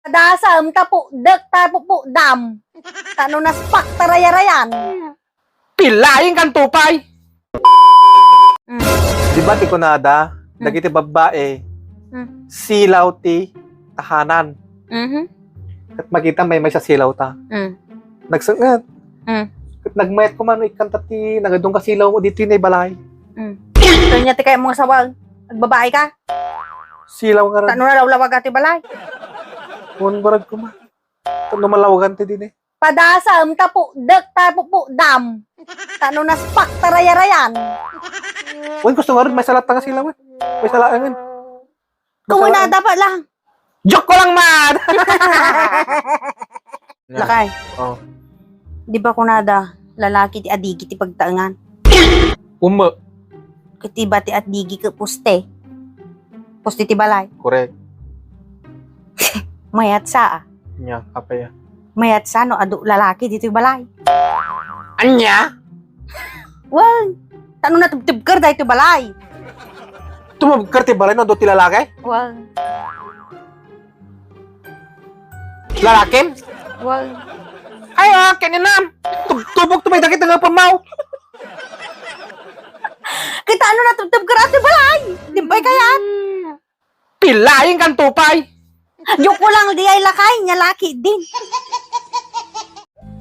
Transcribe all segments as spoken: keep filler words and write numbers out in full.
Padasam ta pukdek ta pupukdam. Ta no naspak ta rayarayan. Pilaing kan tupay. Mm. Di ba ti kunada, Mm. dagiti babbae, Mm. silaw ti tahanan. Mhm. Ket makita maymaysa silaw ta. Mm. Nagsenget. Mm. Ket nagmayat koma no ikkanta ti nagadun ka silaw mo ditoy nay balay. Mm. Kanya ti kayat mo nga sawag. Agbabae ka? Silaw nga ran. Tano na lawlawaga ti balay. Wen barag koma. Tano malawagan ti dine. Padasam ta pukdek ta pupukdam. Tano naspak ta rayarayan. Wen gusto nga rin may salat nga silaw. May salangan. Kung una, dapat lang. Joke ko lang, man! Lakay. Oh. Di ba kunada, lalaki ti adigi ti pagtaengan? Ume. Ket iba ti adigi ket poste. Poste ti balay. Correct. Mayat sa, ah. Nya, apay, ah. Mayat sa no adu lalaki ditoy balay. Anya? Wen, tano natubtubker daytoy balay. Tumubker ti balay no adu ti lalaki? Wen. Lalakim? Wen. Ay, ah, kaninam. Tub-, tubok tumay dagiti nga pamaw. Kita ano natubtubker daytoy balay? Di ba kayat? Pilaing kan tupay. Joke ko lang, di ay lakay, nya laki din.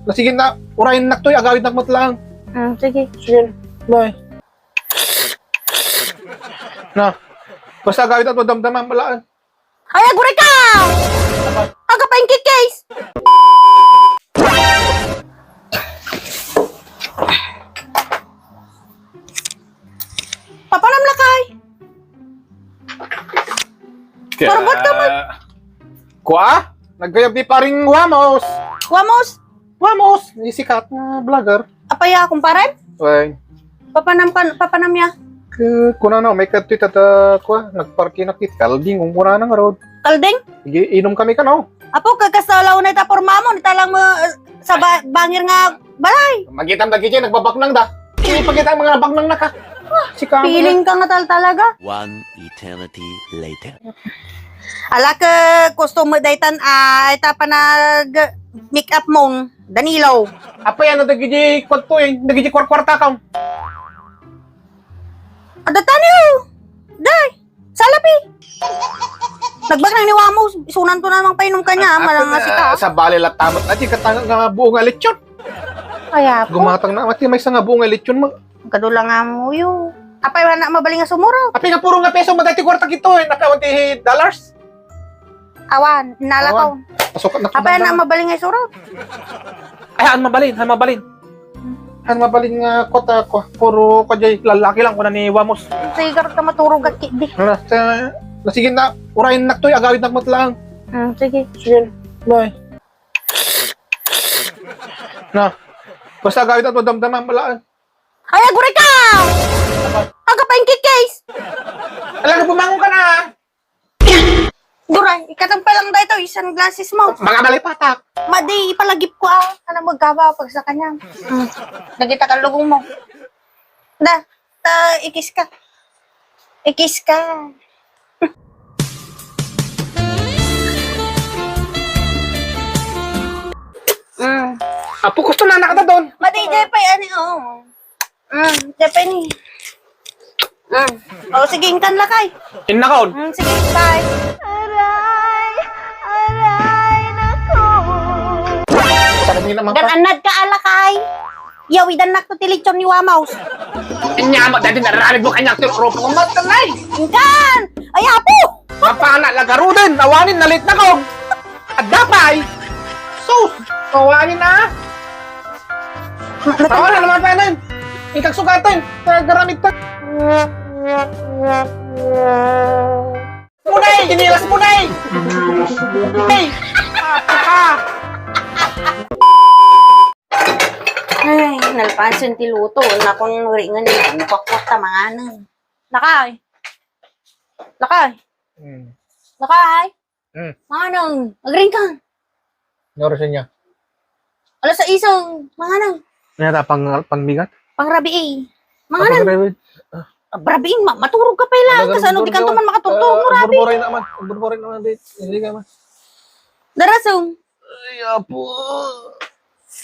Na, sige na, urayennak toy, agawidnak met lang. Mm, sige. Sige, bye. Na, basta agawidnak, madamdama, malaan. Ay, aguray ka! Aga pa yung kikis! Papanam lakay. Ka- Parang ba't ka mag- Kua? Nagkayab ni paring Wamos. Wamos? Wamos, ni sikat nga vlogger. Apaya, kumparem? Wen. Papanam ka, papanam ya. Ke, kuna no, may kadto ita ta, kua, nagparking na kit, kalding, kung kuna nang road. Kalding? Sige, inom kami ka, no? Apo, kagkasalaw na ita porma mo, nita lang mo, eh, sa ba-, bangir nga balay. Magitam dagiti nagbabaknang da. Ipakita ang mga nabaknang na ka. Ah, si Kamo. Feeling ka nga tal talaga. One eternity later. Ala, ke, customer daytan, ah, ita panag make up mo, Danilo. Apay, ano, dagiti kwarto eh, dagiti kwarkwarta ka. Ada tani, oh. Day. Salapi! Nagbaknang ni Wamo, isunan to namang painom ka niya, ah, malang nga sika. Sa bali latamot na, di katanga nga buo nga lechon. Kaya po. Gumatang na, mati, may isa nga buo nga lechon mo. Kadula nga mo, yo. Apay, wala na mabaling nga sumuro. Apay nga puro nga peso, maday ti kwarta kito, eh, nakawan ti dollars. Awan, nalakaw. Awan. Pasukat na. Apay, na mabaling nga isuro. Ay, han mabalin, han mabalin. Han mabalin nga kota ko, puro ka jay lalaki lang, kuna ni Wamos. Sige, ka maturog at kidi. Na, sa, na, sige na, urayennak toy, agawidnak met lang. Hmm, sige. Sige, bye. Na, basta agawidnak, madamdama, malaan. Ay, aguray ka! Aga pa yung kikis! Talaga, bumangon ka na, ah. Duray, ikatang pa lang daytoy, sunglasses mo. Mga malipatak. Madi, ipalagip ko, ah. Ano mo, gaba, pag sa kanya. Hmm. Nagita ka lugong mo. Da, ta, ikis ka. Ikis ka. Mm. Apo, gusto na nakata doon. Madi, Jepay, ani, oh. Mm, Jepay ni. Mm. Oh, sige, inkan lakay. Innakon. Mm, sige, bye. Aray! Aray, nako! Sabi naman pa. Gan-anad ka, alakay. Yawidan nak to ti lechon ni Wamaus. Inya mo, dati naranig mo kanya ti urupo ko, matanay. Inkan! Ay, apo! Mapana, lagaruden, awanin, nalit na ko. Adapay! Sus! Awanin na! Awanin naman pa yan. Ikagsugatin, nagaramit ka. Munay! Kinilas munay! Hey! Apa ka! Ay, nalpasen ti luto. Nakon, uri nga ni, ano pa ko, tamanganan. Lakay! Lakay! Hmm. Lakay! Hmm. Manganang, agring ka. Ano oras niya? Alas sais, manganang. Ano yata, pang, pangbigat? Pangrabii. Manganang. Panggrabii. Ah. Rabii, ma-, maturog ka pa lang. Ano, kasano di ka man makaturog, ah, rabii? Burburay naman. Burburay naman, babe. Hindi ka man. Darasong. Ay, apo.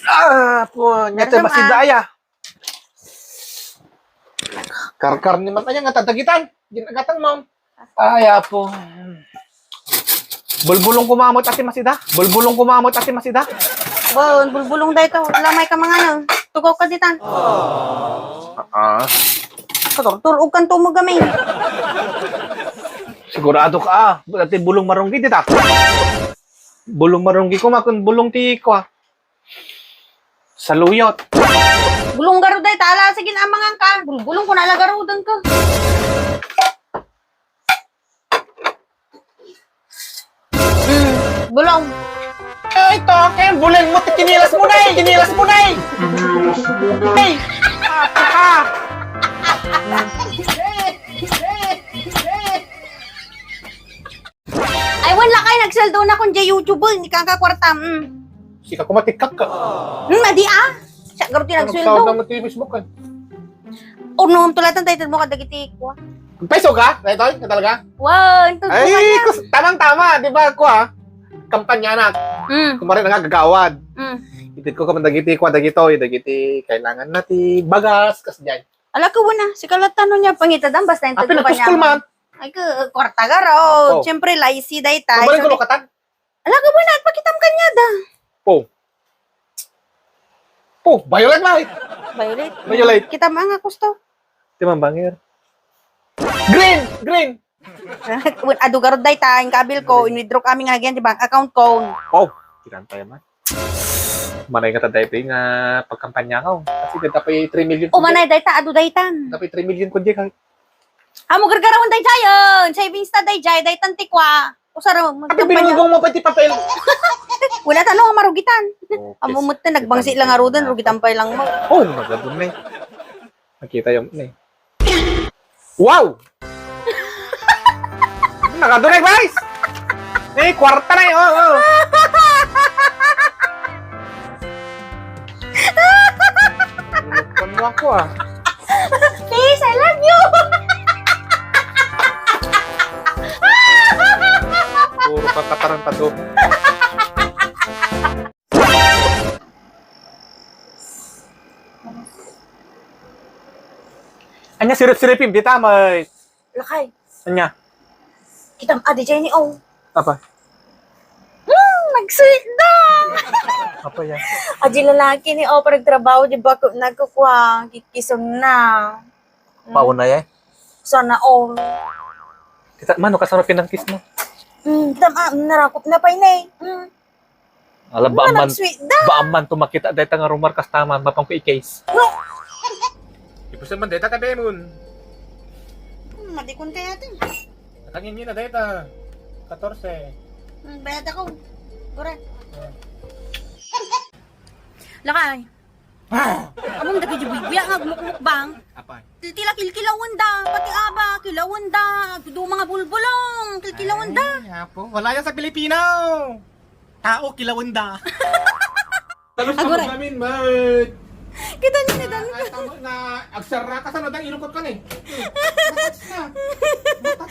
Ah, apo. Nya, Darasong, masida ah. Aya. Karkar ni man aya nga tadagitan. Ginagatang mo. Ay, apo. Bulbulong ko mamot ati masida. Bulbulong ko mamot ati masida. Bon, bulbulong da ito. Lamay ka mga ano. Tugaw ka ditan. Ah. Katorturog kan tumog kami. Sigurado ka, ah. Dati bulong marunggi dita. Bulong marunggi ko, makun bulong ti ko, ah. Saluyot. Bulong garo day, tala, sige na, amangan ka. Bulong ko na, ala, garuden ka. Mm, bulong. Ay, ito, kaya bulong mo, tinilas mo na eh, tinilas mo na eh. Hey! Apa ka? Ay, wala kay nagsaldo na kun jay YouTube, ni kaka kwarta. Mm. Sika kumatikak ka. Hmm, adi ah. Siya garo ti Ano, nagsueldo. Sawag mo ti Facebook kan. Unom tulatan tayo mo kadagiti kwa. Peso ka? Daytoy? Ka talaga? Wow, ito Ay, kanya. Kus, tamang tama, di ba? Kwa, kampanya na. Mm. Kumari na nga gagawad. Mm. Itid ko kaman dagiti kwa, dagitoy, dagiti kailangan na ti bagas, kas dyan. Ala ka wala, si kalatano niya pangitadan, basta yung Apil tagpo ang kanya. Kuskul man. Ay, ka, kwarta garo. Apo. Siyempre, laisi dayta. Kumari ko lukatan. Ala ka ba na, pakitam kanyada. Po. Po, violet, Mike. Violet. Violet. Kita mo nga gusto. Di man bangir. Green! Green! Adu garod day ta, yung kabil ko, inwithdraw kami nga again, di ba? Account ko. Oh, kiran tayo man. Manay nga taday pa nga pagkampanya ko. Kasi dahil tapay three million. O manay, day ta, adu day tan. Tapay three million ko di ka. Amo gargarawan day jayon. Savings ta day jay, day tan tikwa. Usara mo, Ate, magkampanya. Binulong mo pa ti papel. Wala tano nga marugitan. Okay. Amo mo ta, nagbangsi lang nga rudan, rugitan pa lang mo. Oh, nagadun na eh. Nakita yung, eh. Wow! Nagadun na, guys! Eh, kwarta na eh, oh, oh. Ano ako ah? Please, I love you! Puro kakatarantado. Anya, sirip-siripin, bita, may Lakay. Anya? Kitam adi jay ni, oh. Apa? Hmm, nagsuit da! Apa yan? Adi lalaki ni, oh, parang trabaho, di ba, ku-, nagkukwa, kikisong na. Hmm. Pauna, eh? Sana all. Kita, mano, kasano pinangkis mo? Hmm, kitam, ah, narakop na pa, inay. Hmm. Ala, baan man, sweet da. Baan man tumakita dayta nga rumar kas taman, mapang ko i-case. No. Ipusan man dayta, tabi mo. Hmm, madikon kaya ito. Nakangin yun na dayta. Katorse. Hmm, bayad ako. Correct. Lakay. Ah! Among dagiti buybuya nga agmukmukbang. Apay? Ti-, tila kilkilawen da, pati aba, kilawen da, agdudu mga bulbulong, kilkilawen da. Ay, apo, wala yan sa Pilipino. Tao, kilawen da. Talus Aguray. Namin, mate. Kita niyo na, dami. Ay, tama na. Agsara ka, saan na ilukot ka ni? Matats na. Matats na.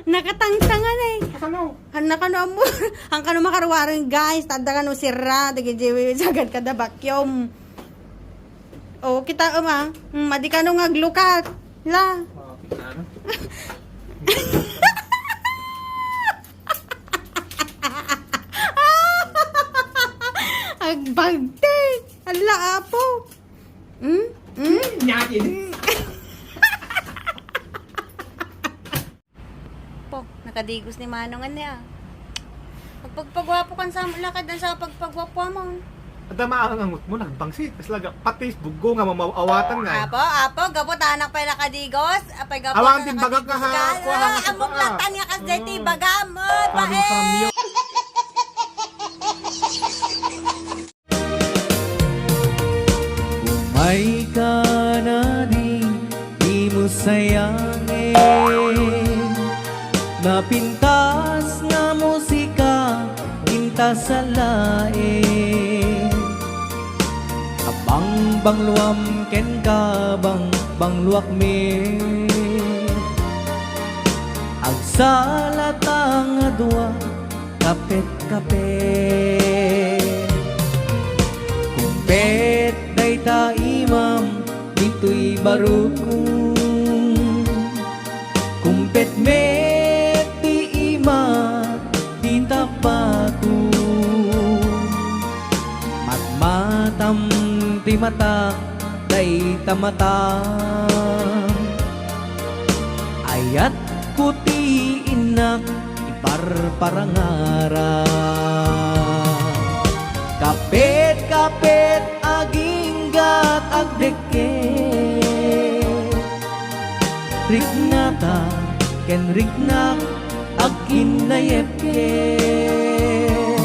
Nakatangtangan eh. Kasano? Ang nakano mo, ang kano makaruwaran, guys, tanda kano sira, dagiti sagad kada vacuum. O, kita, um, ah. Hmm, madi kano nga aglukat. La. Agbagti. Ala, apo. Hmm? Hmm? Nyakin. Po, nakadigos ni Manong ania. Pagpagpagwapo kan sa lakad na sa pagpagwapo mo. Adda maangangot mo, nagbangsit. Kas laga, pati buggo nga mamaw-awatan nga. Apo, apo, gapu ta anak pay nakadigos. Apay gapu Awang ta timbagak nakadigos nga ka. Ha, kuha nga Ah, amok suka. Latan nga kas deti Mm. Bagam. Ay, Sabi bae. Sa miyo. Umay ka na di, di mo sayangin. Napintas nga musika, pintas sa lain. Abang bangluam ken ka, bang, bangluak mi. Agsala ta nga dua, kapet-kapet. Kumpet dayta imam ditoy barukon. Kumpet met ti ima dita bato. Matmatam ti matak dayta mata. Ayatko ti innak iparparangara. Kapet, kapet, aginggat, agdekket. Riknata ken riknak, agkinnayepket.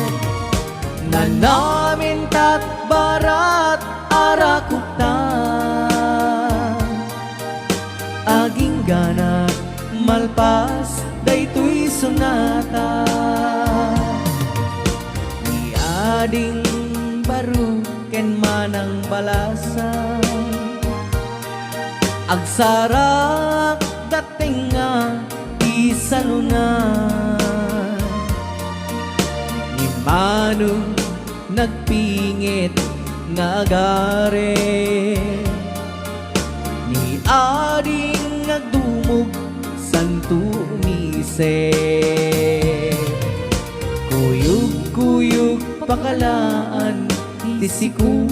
Nanamintat barat a rakupta. Agingganak malpas daytoy sonata. Ni ading barok ken manang balasa, agsarak da tengnga ti saluna. Ni mano nagpinget nga agare, ni ading agdumog santo umisip. Kuyog-kuyog pakalaan ti sikog